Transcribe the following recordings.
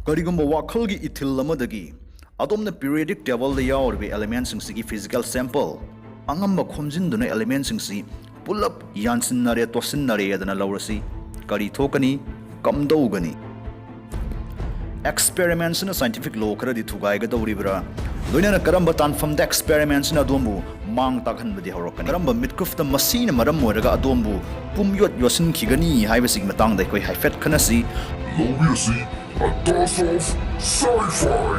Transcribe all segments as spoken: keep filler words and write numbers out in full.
ꯀꯔꯤꯒꯨꯝꯕ ꯋꯥꯈꯜꯒꯤ ꯏꯊꯤꯜ ꯑꯃꯗꯒꯤ ꯑꯗꯣꯝꯅ periodic table ꯗ ꯌꯥꯎꯔꯤꯕ element ꯁꯤꯡꯁꯤꯒꯤ physical sample ꯑꯉꯝꯕ ꯈꯣꯝꯖꯤꯟꯗꯨꯅ element ꯁꯤꯡꯁꯤ ꯄꯨꯂꯞ ꯌꯥꯟꯁꯤꯟꯅꯔꯦ, ꯇꯣꯠꯁꯤꯟꯅꯔꯦ ꯑꯗꯨꯅ ꯂꯧꯔꯁꯤ꯫ ꯀꯔꯤ ꯊꯣꯛꯀꯅꯤ? ꯀꯝꯗꯧꯒꯅꯤ? Experiment ꯁꯤꯅ scientific law ꯈꯔꯗꯤ ꯊꯨꯒꯥꯏꯒꯗꯧꯔꯤꯕ꯭ꯔꯥ? ꯂꯣꯏꯅꯅ ꯀꯔꯝꯕ ꯇꯥꯟꯐꯝꯗ experiment ꯁꯤꯅ ꯑꯗꯣꯝꯕꯨ ꯃꯥꯡ ꯇꯥꯛꯍꯟꯕꯗꯤ ꯍꯧꯔꯛꯀꯅꯤ? ꯀꯔꯝꯕ ꯃꯤꯠꯀꯨꯞꯇ ꯃꯁꯤꯅ ꯃꯔꯝ ꯑꯣꯏꯔꯒ ꯑꯗꯣꯝꯕꯨ ꯄꯨꯝꯌꯣꯠ ꯌꯣꯠꯁꯤꯟꯈꯤꯒꯅꯤ ꯍꯥꯏꯕꯁꯤꯒꯤ ꯃꯇꯥꯡꯗ ꯑꯩꯈꯣꯏ ꯍꯥꯏꯐꯦꯠ ꯈꯟꯅꯁꯤ꯫ ꯂꯧꯕꯤꯔꯁꯤ, a dose of sci-fi.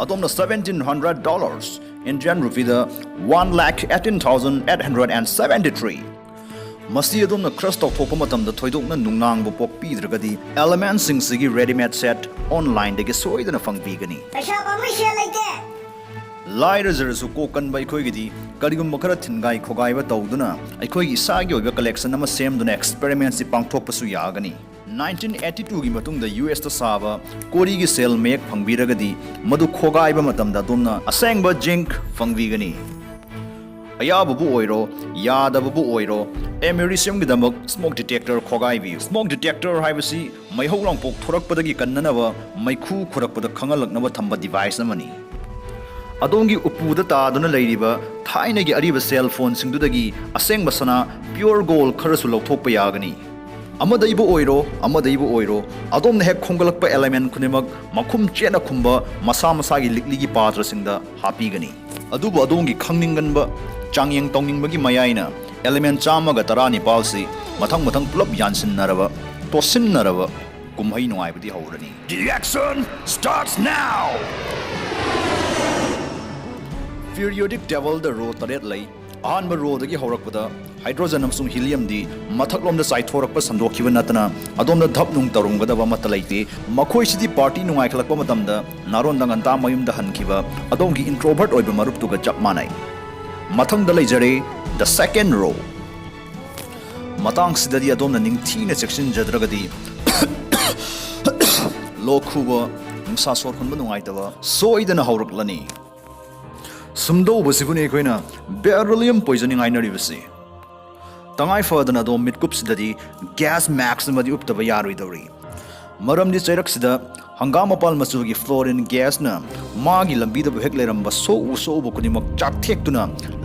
ꯑꯗꯣꯝꯅ seventeen hundred dollars, Indian rupee the one lakh eighteen thousand eight hundred and seventy three꯫ ꯃꯁꯤ ꯑꯗꯣꯝꯅ crush ꯇꯧꯊꯣꯛꯄ ꯃꯇꯝꯗ ꯊꯣꯏꯗꯣꯛꯅ ꯅꯨꯡꯅꯥꯡꯕ ꯄꯣꯛꯄꯤꯗ꯭ꯔꯒꯗꯤ element ꯁꯤꯡꯁꯤꯒꯤ readymade set online ꯗꯒꯤ ꯁꯣꯏꯗꯅ ꯐꯪꯕꯤꯒꯅꯤ꯫ ꯄꯩꯁꯥ ꯄꯥꯝꯕꯩ ꯁꯦꯜ ꯂꯩꯇꯦ꯫ ꯂꯥꯏꯔꯖꯔꯁꯨ ꯀꯣꯛ ꯀꯟꯕ ꯑꯩꯈꯣꯏꯒꯤꯗꯤ ꯀꯔꯤꯒꯨꯝꯕ ꯈꯔ ꯊꯤꯟꯒꯥꯏ ꯈꯣꯒꯥꯏꯕ ꯇꯧꯗꯨꯅ ꯑꯩꯈꯣꯏꯒꯤ ꯏꯁꯥꯒꯤ ꯑꯣꯏꯕ collection ꯑꯃ ꯁꯦꯝꯗꯨꯅ experiment ꯁꯤ ꯄꯥꯡꯊꯣꯛꯄꯁꯨ ꯌꯥꯒꯅꯤ꯫ Nineteen eighty two ꯒꯤ ꯃꯇꯨꯡꯗ U S ꯇ ꯁꯥꯕ ꯀꯣꯔꯤꯒꯤ ꯁꯦꯜ ꯃꯌꯦꯛ ꯐꯪꯕꯤꯔꯒꯗꯤ ꯃꯗꯨ ꯈꯣꯒꯥꯏꯕ ꯃꯇꯝꯗ ꯑꯗꯣꯝꯅ ꯑꯁꯦꯡꯕ zinc ꯐꯪꯕꯤꯒꯅꯤ꯫ ꯑꯌꯥꯕꯕꯨ ꯑꯣꯏꯔꯣ, ꯌꯥꯗꯕꯕꯨ ꯑꯣꯏꯔꯣ, americium ꯒꯤꯗꯃꯛ smoke detector ꯈꯣꯒꯥꯏꯕꯤꯌꯨ꯫ Smoke detector ꯍꯥꯏꯕꯁꯤ ꯃꯩꯍꯧ ꯂꯥꯡꯄꯣꯛ ꯊꯣꯔꯛꯄꯗꯒꯤ ꯀꯟꯅꯅꯕ ꯃꯩꯈꯨ ꯈꯨꯔꯛꯄꯗ ꯈꯪꯍꯜꯂꯛꯅꯕ ꯊꯝꯕ device ꯑꯃꯅꯤ꯫ ꯑꯗꯣꯝꯒꯤ ꯎꯄꯨꯗ ꯇꯥꯗꯨꯅ ꯂꯩꯔꯤꯕ ꯊꯥꯏꯅꯒꯤ ꯑꯔꯤꯕ cell phone ꯁꯤꯡꯗꯨꯗꯒꯤ ꯑꯁꯦꯡꯕ ꯁꯅꯥ, pure gold ꯈꯔꯁꯨ ꯂꯧꯊꯣꯛꯄ ꯌꯥꯒꯅꯤ꯫ ꯑꯃꯗꯩꯕꯨ ꯑꯣꯏꯔꯣ, ꯑꯃꯗꯩꯕꯨ ꯑꯣꯏꯔꯣ, ꯑꯗꯣꯝꯅ ꯍꯦꯛ ꯈꯣꯝꯒꯠꯂꯛꯄ element ꯈꯨꯗꯤꯡꯃꯛ ꯃꯈꯨꯝ ꯆꯦꯠꯅ ꯈꯨꯝꯕ ꯃꯁꯥ ꯃꯁꯥꯒꯤ ꯂꯤꯛꯂꯤꯒꯤ ꯄꯥꯇ꯭ꯔꯁꯤꯡꯗ ꯍꯥꯞꯄꯤꯒꯅꯤ꯫ ꯑꯗꯨꯕꯨ ꯑꯗꯣꯝꯒꯤ ꯈꯪꯅꯤꯡꯒꯟꯕ, ꯆꯥꯡꯌꯦꯡ ꯇꯧꯅꯤꯡꯕꯒꯤ ꯃꯌꯥꯏꯅ element ꯆꯥꯝꯃꯒ ꯇꯔꯥꯅꯤꯄꯥꯜꯁꯤ ꯃꯊꯪ ꯃꯊꯪ ꯄꯨꯂꯞ ꯌꯥꯟꯁꯤꯟꯅꯔꯕ, ꯇꯣꯠꯁꯤꯟꯅꯔꯕ ꯀꯨꯝꯍꯩ ꯅꯨꯡꯉꯥꯏꯕꯗꯤ ꯍꯧꯔꯅꯤ꯫ The action starts now! Periodic table the row ꯇꯔꯦꯠ ꯂꯩ꯫ ꯑꯍꯥꯟꯕ row ꯗꯒꯤ ꯍꯧꯔꯛꯄꯗ hydrogen ꯑꯃꯁꯨꯡ helium ꯗꯤ ꯃꯊꯛꯂꯣꯝꯗ ꯆꯥꯏꯊꯣꯔꯛꯄ ꯁꯟꯗꯣꯛꯈꯤꯕ ꯅꯠꯇꯅ ꯑꯗꯣꯝꯗ ꯙꯞ ꯅꯨꯡ ꯇꯧꯔꯝꯒꯗꯕ ꯑꯃꯠꯇ ꯂꯩꯇꯦ꯫ ꯃꯈꯣꯏꯁꯤꯗꯤ party ꯅꯨꯡꯉꯥꯏꯈꯠꯂꯛꯄ ꯃꯇꯝꯗ ꯅꯥꯔꯣꯟꯗ ꯉꯟꯇꯥ ꯃꯌꯨꯝꯗ ꯍꯟꯈꯤꯕ ꯑꯗꯣꯝꯒꯤ introvert ꯑꯣꯏꯕ ꯃꯔꯨꯞꯇꯨꯒ ꯆꯞ ꯃꯥꯟꯅꯩ꯫ ꯃꯊꯪꯗ ꯂꯩꯖꯔꯦ the second row꯫ ꯃꯇꯥꯡꯁꯤꯗꯗꯤ ꯑꯗꯣꯝꯅ ꯅꯤꯡꯊꯤꯅ ꯆꯦꯛꯁꯤꯟꯖꯗ꯭ꯔꯒꯗꯤ ꯂꯣꯛ ꯈꯨꯕ, ꯅꯨꯡꯁꯥ ꯁꯣꯔ ꯍꯣꯟꯕ ꯅꯨꯡꯉꯥꯏꯇꯕ ꯁꯣꯏꯗꯅ ꯍꯧꯔꯛꯂꯅꯤ꯫ ꯁꯨꯝꯗꯧꯕꯁꯤꯕꯨꯅꯤ ꯑꯩꯈꯣꯏꯅ beryllium poisoning ꯍꯥꯏꯅꯔꯤꯕꯁꯤ꯫ ꯇꯉꯥꯏ ꯐꯗꯅ ꯑꯗꯣꯝ ꯃꯤꯠꯀꯨꯞꯁꯤꯗꯗꯤ gas mask ꯑꯃꯗꯤ ꯎꯞꯇꯕ ꯌꯥꯔꯣꯏꯗꯧꯔꯤ꯫ ꯃꯔꯝꯗꯤ ꯆꯩꯔꯛꯁꯤꯗ ꯍꯪꯒꯥꯝ ꯃꯄꯥꯜ ꯃꯆꯨꯒꯤ ꯐ꯭ꯂꯣꯔꯤꯟ ꯒ꯭ꯌꯥꯁꯅ ꯃꯥꯒꯤ ꯂꯝꯕꯤꯗꯕꯨ ꯍꯦꯛ ꯂꯩꯔꯝꯕ ꯁꯣꯛꯎ ꯁꯣꯛꯎꯕ ꯈꯨꯗꯤꯡꯃꯛ ꯆꯥꯛꯊꯦꯛꯇꯨꯅ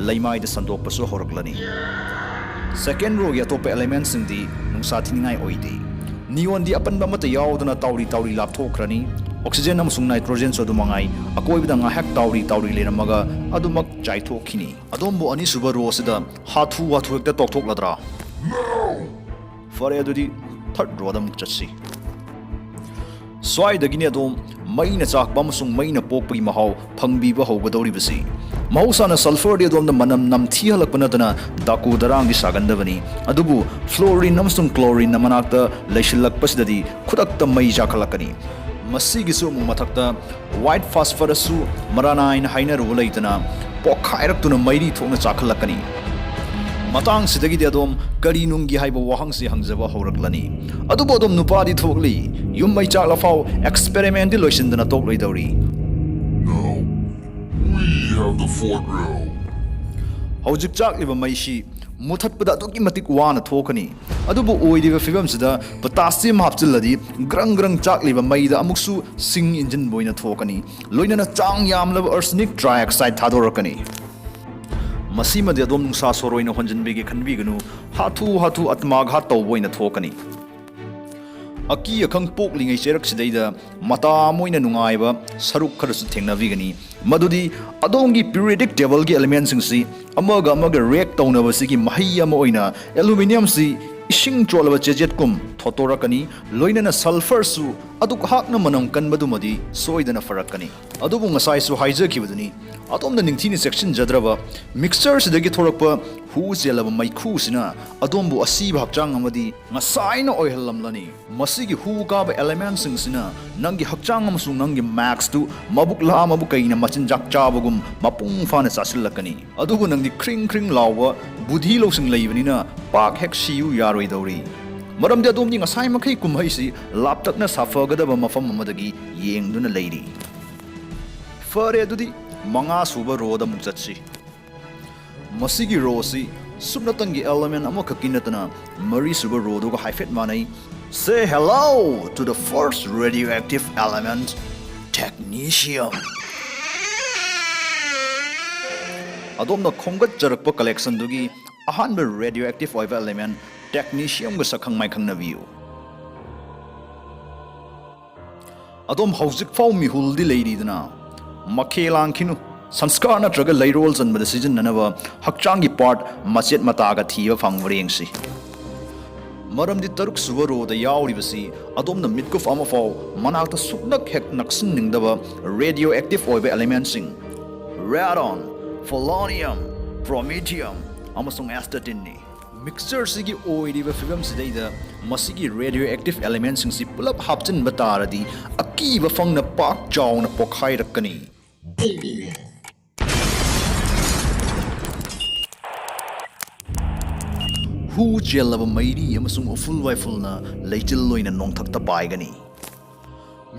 ꯂꯩꯃꯥꯏꯗ ꯁꯟꯗꯣꯛꯄꯁꯨ ꯍꯧꯔꯛꯂꯅꯤ꯫ ꯁꯦꯀꯦꯟ ꯔꯣꯒꯤ ꯑꯇꯣꯞꯄ ꯑꯦꯂꯤꯃꯦꯟꯁꯤꯡꯗꯤ ꯅꯨꯡꯁꯥ ꯊꯤꯅꯤꯡꯉꯥꯏ ꯑꯣꯏꯗꯦ꯫ ꯅꯤꯌꯣꯟꯗꯤ ꯑꯄꯟꯕ ꯑꯃꯠꯇ ꯌꯥꯎꯗꯅ ꯇꯥꯎꯔꯤ ꯇꯥꯎꯔꯤ ꯂꯥꯞꯊꯣꯛꯈ꯭ꯔꯅꯤ꯫ ꯑꯣꯛꯁꯤꯖꯦꯟ ꯑꯃꯁꯨꯡ ꯅꯥꯏꯇ꯭ꯔꯣꯖꯦꯟꯁꯨ ꯑꯗꯨ ꯃꯉꯥꯏ꯫ ꯑꯀꯣꯏꯕꯗ ꯉꯥꯏꯍꯥꯛ ꯇꯥꯎꯔꯤ ꯇꯥꯎꯔꯤ ꯂꯩꯔꯝꯃꯒ ꯑꯗꯨꯃꯛ ꯆꯥꯏꯊꯣꯛꯈꯤꯅꯤ꯫ ꯑꯗꯣꯝꯕꯨ ꯑꯅꯤꯁꯨꯕ ꯔꯣꯁꯤꯗ ꯍꯥꯊꯨ ꯍꯥꯊꯨ ꯍꯦꯛꯇ ꯇꯧꯊꯣꯛꯂꯗ꯭ꯔꯥ? ꯐꯔꯦ, ꯑꯗꯨꯗꯤ ꯊꯥꯔꯠ ꯔꯣꯗ ꯑꯃꯨꯛ ꯆꯠꯁꯤ꯫ ꯁ꯭ꯋꯥꯏꯗꯒꯤꯅꯦ ꯑꯗꯣꯝ ꯃꯩꯅ ꯆꯥꯛꯄ ꯑꯃꯁꯨꯡ ꯃꯩꯅ ꯄꯣꯛꯄꯒꯤ ꯃꯍꯥꯎ ꯐꯪꯕꯤꯕ ꯍꯧꯒꯗꯧꯔꯤꯕꯁꯤ꯫ ꯃꯍꯧꯁꯥꯅ ꯁꯜꯐꯔꯗꯤ ꯑꯗꯣꯝꯗ ꯃꯅꯝ ꯅꯝꯊꯤꯍꯜꯂꯛꯄ ꯅꯠꯇꯅ ꯗꯥꯀꯨ ꯗꯔꯥꯡꯗꯤ ꯁꯥꯒꯟꯗꯕꯅꯤ, ꯑꯗꯨꯕꯨ ꯐ꯭ꯂꯣꯔꯤꯟ ꯑꯃꯁꯨꯡ ꯀ꯭ꯂꯣꯔꯤꯟ ꯃꯅꯥꯛꯇ ꯂꯩꯁꯤꯜꯂꯛꯄꯁꯤꯗꯗꯤ ꯈꯨꯗꯛꯇ ꯃꯩ ꯆꯥꯛꯈꯠꯂꯛꯀꯅꯤ꯫ ꯃꯁꯤꯒꯤꯁꯨ ꯑꯃꯨꯛ ꯃꯊꯛꯇ ꯋꯥꯏꯠ ꯐꯥꯁꯐꯔꯁꯁꯨ ꯃꯔꯥꯅꯥꯏꯅ ꯍꯥꯏꯅꯔꯨꯕ ꯂꯩꯇꯅ ꯄꯣꯛꯈꯥꯏꯔꯛꯇꯨꯅ ꯃꯩꯔꯤ ꯊꯣꯛꯅ ꯆꯥꯛꯈꯠꯂꯛꯀꯅꯤ꯫ ꯃꯇꯥꯡꯁꯤꯗꯒꯤꯗꯤ ꯑꯗꯣꯝ ꯀꯔꯤ ꯅꯨꯡꯒꯤ ꯍꯥꯏꯕ ꯋꯥꯍꯪꯁꯤ ꯍꯪꯖꯕ ꯍꯧꯔꯛꯂꯅꯤ꯫ ꯑꯗꯨꯕꯨ ꯑꯗꯣꯝ ꯅꯨꯄꯥꯗꯤ ꯊꯣꯛꯂꯤ꯫ ꯌꯨꯝ ꯃꯩ ꯆꯥꯛꯂꯐꯥꯎ ꯑꯦꯛꯁꯄꯦꯔꯤꯃꯦꯟꯗꯤ ꯂꯣꯏꯁꯤꯟꯗꯅ ꯇꯣꯛꯂꯣꯏꯗꯧꯔꯤ꯫ Now, we have the fourth row. ꯍꯧꯖꯤꯛ ꯆꯥꯛꯂꯤꯕ ꯃꯩꯁꯤ ꯃꯨꯊꯠꯄꯗ ꯑꯗꯨꯛꯀꯤ ꯃꯇꯤꯛ ꯋꯥꯅ ꯊꯣꯛꯀꯅꯤ꯫ ꯑꯗꯨꯕꯨ ꯑꯣꯏꯔꯤꯕ ꯐꯤꯕꯝꯁꯤꯗ ꯄꯣꯇꯥꯁꯤꯌꯝ ꯍꯥꯞꯆꯤꯜꯂꯗꯤ ꯒ꯭ꯔꯪ ꯒ꯭ꯔꯪ ꯆꯥꯛꯂꯤꯕ ꯃꯩꯗ ꯑꯃꯨꯛꯁꯨ ꯁꯤꯡ ꯏꯟꯖꯤꯟꯕ ꯑꯣꯏꯅ ꯊꯣꯛꯀꯅꯤ꯫ ꯂꯣꯏꯅꯅ ꯆꯥꯡ ꯌꯥꯝꯂꯕ ꯑꯔꯁꯅꯤꯛ ꯇ꯭ꯔꯥꯏꯑꯣꯛꯁꯥꯏꯗ ꯊꯥꯗꯣꯔꯛꯀꯅꯤ꯫ ꯃꯁꯤꯃꯗꯤ ꯑꯗꯣꯝ ꯅꯨꯡꯁꯥ ꯁꯣꯔ ꯑꯣꯏꯅ ꯍꯣꯟꯖꯤꯟꯕꯤꯒꯦ ꯈꯟꯕꯤꯒꯅꯨ, ꯍꯥꯊꯨ ꯍꯥꯊꯨ ꯑꯥꯇꯃꯥꯘꯥꯠ ꯇꯧꯕ ꯑꯣꯏꯅ ꯊꯣꯛꯀꯅꯤ꯫ ꯑꯀꯤ ꯑꯈꯪ ꯄꯣꯛꯂꯤꯉꯩ ꯆꯩꯔꯛꯁꯤꯗꯩꯗ ꯃꯇꯥ ꯑꯃ ꯑꯣꯏꯅ ꯅꯨꯡꯉꯥꯏꯕ ꯁꯔꯨꯛ ꯈꯔꯁꯨ ꯊꯦꯡꯅꯕꯤꯒꯅꯤ, ꯃꯗꯨꯗꯤ ꯑꯗꯣꯝꯒꯤ ꯄꯤꯔꯤꯌꯣꯗꯤꯛ ꯇꯦꯕꯜꯒꯤ ꯑꯦꯂꯤꯃꯦꯟꯁꯤꯡꯁꯤ ꯑꯃꯒ ꯑꯃꯒ ꯔꯤꯌꯦꯛ ꯇꯧꯅꯕꯁꯤꯒꯤ ꯃꯍꯩ ꯑꯃ ꯑꯣꯏꯅ ꯑꯦꯂꯨꯃꯤꯅꯤꯌꯝꯁꯤ ꯏꯁꯤꯡ ꯆꯣꯠꯂꯕ ꯆꯦꯖꯦꯠꯀꯨꯝ ꯊꯣꯠꯇꯣꯔꯛꯀꯅꯤ, ꯂꯣꯏꯅꯅ ꯁꯜꯐꯔꯁꯨ ꯑꯗꯨꯛ ꯍꯥꯛꯅ ꯃꯅꯝ ꯀꯟꯕꯗꯨꯃꯗꯤ ꯁꯣꯏꯗꯅ ꯐꯔꯛꯀꯅꯤ꯫ ꯑꯗꯨꯕꯨ ꯉꯁꯥꯏꯁꯨ ꯍꯥꯏꯖꯈꯤꯕꯗꯨꯅꯤ, ꯑꯗꯣꯝꯅ ꯅꯤꯡꯊꯤꯅ ꯆꯦꯛꯁꯤꯟꯖꯗ꯭ꯔꯕ ꯃꯤꯛꯁꯆꯔꯁꯤꯗꯒꯤ ꯊꯣꯔꯛꯄ ꯍꯨ ꯆꯦꯜꯂꯕ ꯃꯩꯈꯨꯁꯤꯅ ꯑꯗꯣꯝꯕꯨ ꯑꯁꯤꯕ ꯍꯛꯆꯥꯡ ꯑꯃꯗꯤ ꯉꯁꯥꯏꯅ ꯑꯣꯏꯍꯜꯂꯝꯂꯅꯤ꯫ ꯃꯁꯤꯒꯤ ꯍꯨ ꯀꯥꯕ ꯑꯦꯂꯤꯃꯦꯟꯁꯤꯡꯁꯤꯅ ꯅꯪꯒꯤ ꯍꯛꯆꯥꯡ ꯑꯃꯁꯨꯡ ꯅꯪꯒꯤ ꯃꯦꯛꯁꯇꯨ ꯃꯕꯨꯛ ꯂꯥꯝꯃꯕ ꯀꯩꯅ ꯃꯆꯤꯟꯖꯥꯛ ꯆꯥꯕꯒꯨꯝ ꯃꯄꯨꯡ ꯐꯥꯅ ꯆꯥꯁꯤꯜꯂꯛꯀꯅꯤ꯫ ꯑꯗꯨꯕꯨ ꯅꯪꯗꯤ ꯈ꯭ꯔꯤꯡ ꯈ꯭ꯔꯤꯡ ꯂꯥꯎꯕ ꯕꯨꯙꯤ ꯂꯧꯁꯤꯡ ꯂꯩꯕꯅꯤꯅ ꯄꯥꯛ ꯍꯦꯛ ꯁꯤꯌꯨ ꯌꯥꯔꯣꯏꯗꯧꯔꯤ꯫ ꯃꯔꯝꯗꯤ ꯑꯗꯣꯝꯗꯤ ꯉꯁꯥꯏ ꯃꯈꯩ ꯀꯨꯝꯍꯩꯁꯤ ꯂꯥꯞꯇꯛꯅ ꯁꯥꯐꯒꯗꯕ ꯃꯐꯝ ꯑꯃꯗꯒꯤ ꯌꯦꯡꯗꯨꯅ ꯂꯩꯔꯤ꯫ ꯐꯔꯦ, ꯑꯗꯨꯗꯤ ꯃꯉꯥ ꯁꯨꯕ ꯔꯣꯗ ꯑꯃꯨꯛ ꯆꯠꯁꯤ꯫ ꯃꯁꯤꯒꯤ ꯔꯣꯁꯤ ꯁꯨꯞꯅꯇꯪꯒꯤ ꯑꯦꯂꯤꯃꯦꯟ ꯑꯃꯈꯛꯀꯤ ꯅꯠꯇꯅ ꯃꯔꯤꯁꯨꯕ ꯔꯣꯗꯨꯒ ꯍꯥꯏꯐꯦꯠ ꯃꯥꯟꯅꯩ꯫ Say hello to the first radioactive element, technetium. ꯑꯗꯣꯝꯅ ꯈꯣꯝꯒꯠꯆꯔꯛꯄ ꯀꯂꯦꯛꯁꯟꯗꯨꯒꯤ ꯑꯍꯥꯟꯕ ꯔꯦꯗꯤꯑꯣ ꯑꯦꯛꯇꯤꯚ ꯑꯣꯏꯕ ꯑꯦꯂꯤꯃꯦꯟꯠ ꯇꯦꯛꯅꯤꯁꯤꯌꯝꯒ ꯁꯛꯈꯪ ꯃꯥꯏꯈꯪꯅꯕꯤꯌꯨ꯫ ꯑꯗꯣꯝ ꯍꯧꯖꯤꯛꯐꯥꯎ ꯃꯤꯍꯨꯜꯗꯤ ꯂꯩꯔꯤꯗꯅ? ꯃꯈꯦ ꯂꯥꯡꯈꯤꯅꯨ꯫ ꯁꯪꯁꯀꯥꯔ ꯅꯠꯇ꯭ꯔꯒ ꯂꯩꯔꯣꯜ ꯆꯟꯕꯗ ꯁꯤꯖꯤꯟꯅꯅꯕ ꯍꯛꯆꯥꯡꯒꯤ ꯄꯥꯔꯠ ꯃꯆꯦꯠ ꯃꯇꯥꯒ ꯊꯤꯕ ꯐꯪꯕ꯭ꯔꯥ ꯌꯦꯡꯁꯤ꯫ ꯃꯔꯝꯗꯤ ꯇꯔꯨꯛ ꯁꯨꯕ ꯔꯣꯗ ꯌꯥꯎꯔꯤꯕꯁꯤ ꯑꯗꯣꯝꯅ ꯃꯤꯠꯀꯨꯞ ꯑꯃꯐꯥꯎ ꯃꯅꯥꯛꯇ ꯁꯨꯛꯅꯛ ꯍꯦꯛ ꯅꯛꯁꯤꯟꯅꯤꯡꯗꯕ ꯔꯦꯗꯤꯑꯣ ꯑꯦꯛꯇꯤꯚ ꯑꯣꯏꯕ ꯑꯦꯂꯤꯃꯦꯟꯠꯁꯤꯡ, ꯔꯦꯗꯣꯟ, ꯄꯣꯂꯣꯅꯤꯌꯝ, ꯄ꯭ꯔꯣꯃꯤꯊꯤꯌꯝ ꯑꯃꯁꯨꯡ ꯑꯦꯁꯇꯦꯇꯤꯟꯅꯤ꯫ ꯃꯤꯛꯁꯆꯔꯁꯤꯒꯤ ꯑꯣꯏꯔꯤꯕ ꯐꯤꯕꯝꯁꯤꯗꯩꯗ ꯃꯁꯤꯒꯤ ꯔꯦꯗꯤꯑꯣ ꯑꯦꯛꯇꯤꯚ ꯑꯦꯂꯤꯃꯦꯟꯠꯁꯤꯡꯁꯤ ꯄꯨꯂꯞ ꯍꯥꯞꯆꯤꯟꯕ ꯇꯥꯔꯗꯤ ꯑꯀꯤꯕ ꯐꯪꯅ ꯄꯥꯛ ꯆꯥꯎꯅ ꯄꯣꯈꯥꯏꯔꯛꯀꯅꯤ꯫ ꯍꯨ ꯆꯦꯜꯂꯕ ꯃꯩꯔꯤ ꯑꯃꯁꯨꯡ ꯎꯐꯨꯜ ꯋꯥꯏꯐꯨꯜꯅ ꯂꯩꯆꯤꯜ ꯑꯣꯏꯅ ꯅꯣꯡꯊꯛꯇ ꯄꯥꯏꯒꯅꯤ꯫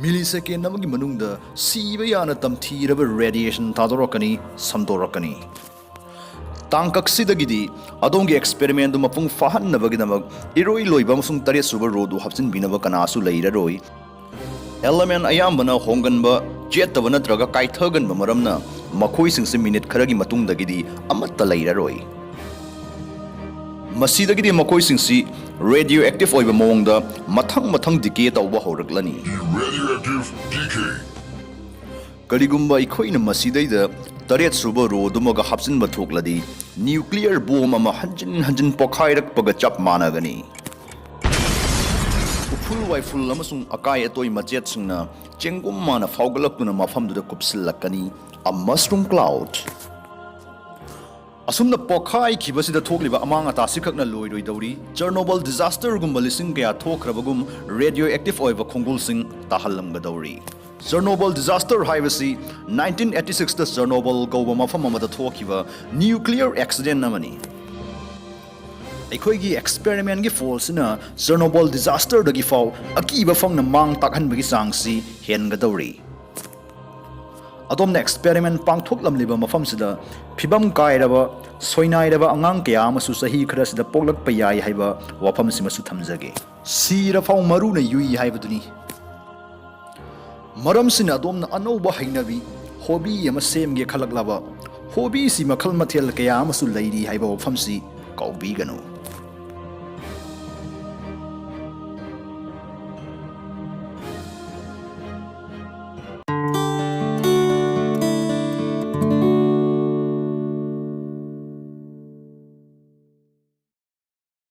ꯃꯤꯂꯤ ꯁꯦꯀꯦꯟ ꯑꯃꯒꯤ ꯃꯅꯨꯡꯗ ꯁꯤꯕ ꯌꯥꯅ ꯇꯝꯊꯤꯔꯕ ꯔꯦꯗꯤꯌꯦꯁꯟ ꯊꯥꯗꯣꯔꯛꯀꯅꯤ, ꯁꯟꯗꯣꯔꯛꯀꯅꯤ꯫ ꯇꯥꯡꯀꯛꯁꯤꯗꯒꯤꯗꯤ ꯑꯗꯣꯝꯒꯤ ꯑꯦꯛꯁꯄꯦꯔꯤꯃꯦꯟꯗꯨ ꯃꯄꯨꯡ ꯐꯥꯍꯟꯅꯕꯒꯤꯗꯃꯛ ꯏꯔꯣꯏ ꯂꯣꯏꯕ ꯑꯃꯁꯨꯡ ꯇꯔꯦꯠ ꯁꯨꯕ ꯔꯣꯗꯨ ꯍꯥꯞꯆꯤꯟꯕꯤꯅꯕ ꯀꯅꯥꯁꯨ ꯂꯩꯔꯔꯣꯏ꯫ ꯑꯦꯂꯤꯃꯦꯟ ꯑꯌꯥꯝꯕꯅ ꯍꯣꯡꯒꯟꯕ, ꯆꯦꯠꯇꯕ ꯅꯠꯇ꯭ꯔꯒ ꯀꯥꯏꯊꯒꯟꯕ ꯃꯔꯝꯅ ꯃꯈꯣꯏꯁꯤꯡꯁꯤ ꯃꯤꯅꯤꯠ ꯈꯔꯒꯤ ꯃꯇꯨꯡꯗꯒꯤꯗꯤ ꯑꯃꯠꯇ ꯂꯩꯔꯔꯣꯏ꯫ ꯃꯁꯤꯗꯒꯤꯗꯤ ꯃꯈꯣꯏꯁꯤꯡꯁꯤ ꯔꯦꯗꯤꯑꯣ ꯑꯦꯛꯇꯤꯚ ꯑꯣꯏꯕ ꯃꯑꯣꯡꯗ ꯃꯊꯪ ꯃꯊꯪ ꯗꯤꯀꯦ ꯇꯧꯕ ꯍꯧꯔꯛꯂꯅꯤ꯫ Radioactive decay. ꯀꯔꯤꯒꯨꯝꯕ ꯑꯩꯈꯣꯏꯅ ꯃꯁꯤꯗꯩꯗ ꯇꯔꯦꯠ ꯁꯨꯕ ꯔꯣꯗꯨꯃꯒ ꯍꯥꯞꯆꯤꯟꯕ ꯊꯣꯛꯂꯗꯤ, ꯅ꯭ꯌꯨꯀ꯭ꯂꯤꯌꯔ ꯕꯣꯝ ꯑꯃ ꯍꯟꯖꯤꯟ ꯍꯟꯖꯤꯟ ꯄꯣꯈꯥꯏꯔꯛꯄꯒ ꯆꯞ ꯃꯥꯟꯅꯒꯅꯤ꯫ ꯎꯐꯨꯜ ꯋꯥꯏꯐꯨꯜ ꯑꯃꯁꯨꯡ ꯑꯀꯥꯏ ꯑꯇꯣꯏ ꯃꯆꯦꯠꯁꯤꯡꯅ ꯆꯦꯡꯒꯨꯝ ꯃꯥꯅ ꯐꯥꯎꯒꯠꯂꯛꯇꯨꯅ ꯃꯐꯝꯗꯨꯗ ꯀꯨꯞꯁꯤꯜꯂꯛꯀꯅꯤ꯫ A mushroom cloud. ꯑꯁꯨꯝꯅ ꯄꯣꯈꯥꯏꯈꯤꯕꯁꯤꯗ ꯊꯣꯛꯂꯤꯕ ꯑꯃꯥꯡ ꯑꯇꯥꯁꯤꯈꯛꯅ ꯂꯣꯏꯔꯣꯏꯗꯧꯔꯤ꯫ ꯆꯔꯅꯣꯕꯜ ꯗꯤꯖꯥꯁꯇꯔꯒꯨꯝꯕ ꯂꯤꯁꯤꯡ ꯀꯌꯥ ꯊꯣꯛꯈ꯭ꯔꯕꯒꯨꯝ ꯔꯦꯗꯤꯑꯣ ꯑꯦꯛꯇꯤꯚ ꯑꯣꯏꯕ ꯈꯣꯡꯒꯨꯜꯁꯤꯡ ꯇꯥꯍꯜꯂꯝꯒꯗꯧꯔꯤ꯫ ꯆꯔꯅꯣꯕꯜ ꯗꯤꯖꯥꯁꯇꯔ ꯍꯥꯏꯕꯁꯤ ꯅꯥꯏꯟꯇꯤꯟ ꯑꯩꯠꯇꯤ ꯁꯤꯛꯁꯇ ꯆꯔꯅꯣꯕꯜ ꯀꯧꯕ ꯃꯐꯝ ꯑꯃꯗ ꯊꯣꯛꯈꯤꯕ ꯅ꯭ꯌꯨꯀ꯭ꯂꯤꯌꯔ ꯑꯦꯛꯁꯤꯗꯦꯟ ꯑꯃꯅꯤ꯫ ꯑꯩꯈꯣꯏꯒꯤ ꯑꯦꯛꯁꯄꯦꯔꯤꯃꯦꯟꯒꯤ ꯐꯣꯜꯁꯤꯅ ꯆꯔꯅꯣꯕꯜ ꯗꯤꯖꯥꯁꯇꯔꯗꯒꯤ ꯐꯥꯎ ꯑꯀꯤꯕ ꯐꯪꯅ ꯃꯥꯡ ꯇꯥꯛꯍꯟꯕꯒꯤ ꯆꯥꯡꯁꯤ ꯍꯦꯟꯒꯗꯧꯔꯤ꯫ ꯑꯗꯣꯝꯅ ꯑꯦꯛꯁꯄꯦꯔꯤꯃꯦꯟ ꯄꯥꯡꯊꯣꯛꯂꯝꯂꯤꯕ ꯃꯐꯝꯁꯤꯗ ꯐꯤꯕꯝ ꯀꯥꯏꯔꯕ ꯁꯣꯏꯅꯥꯏꯔꯕ ꯑꯉꯥꯡ ꯀꯌꯥ ꯑꯃꯁꯨ ꯆꯍꯤ ꯈꯔꯁꯤꯗ ꯄꯣꯛꯂꯛꯄ ꯌꯥꯏ ꯍꯥꯏꯕ ꯋꯥꯐꯝꯁꯤꯃꯁꯨ ꯊꯝꯖꯒꯦ꯫ ꯁꯤꯔꯐꯥꯎ ꯃꯔꯨꯅ ꯌꯨꯏ ꯍꯥꯏꯕꯗꯨꯅꯤ꯫ ꯃꯔꯝꯁꯤꯅ ꯑꯗꯣꯝꯅ ꯑꯅꯧꯕ ꯍꯩꯅꯕꯤ, ꯍꯣꯕꯤ ꯑꯃ ꯁꯦꯝꯒꯦ ꯈꯜꯂꯛꯂꯕ, ꯍꯣꯕꯤꯁꯤ ꯃꯈꯜ ꯃꯊꯦꯜ ꯀꯌꯥ ꯑꯃꯁꯨ ꯂꯩꯔꯤ ꯍꯥꯏꯕ ꯋꯥꯐꯝꯁꯤ ꯀꯥꯎꯕꯤꯒꯅꯨ꯫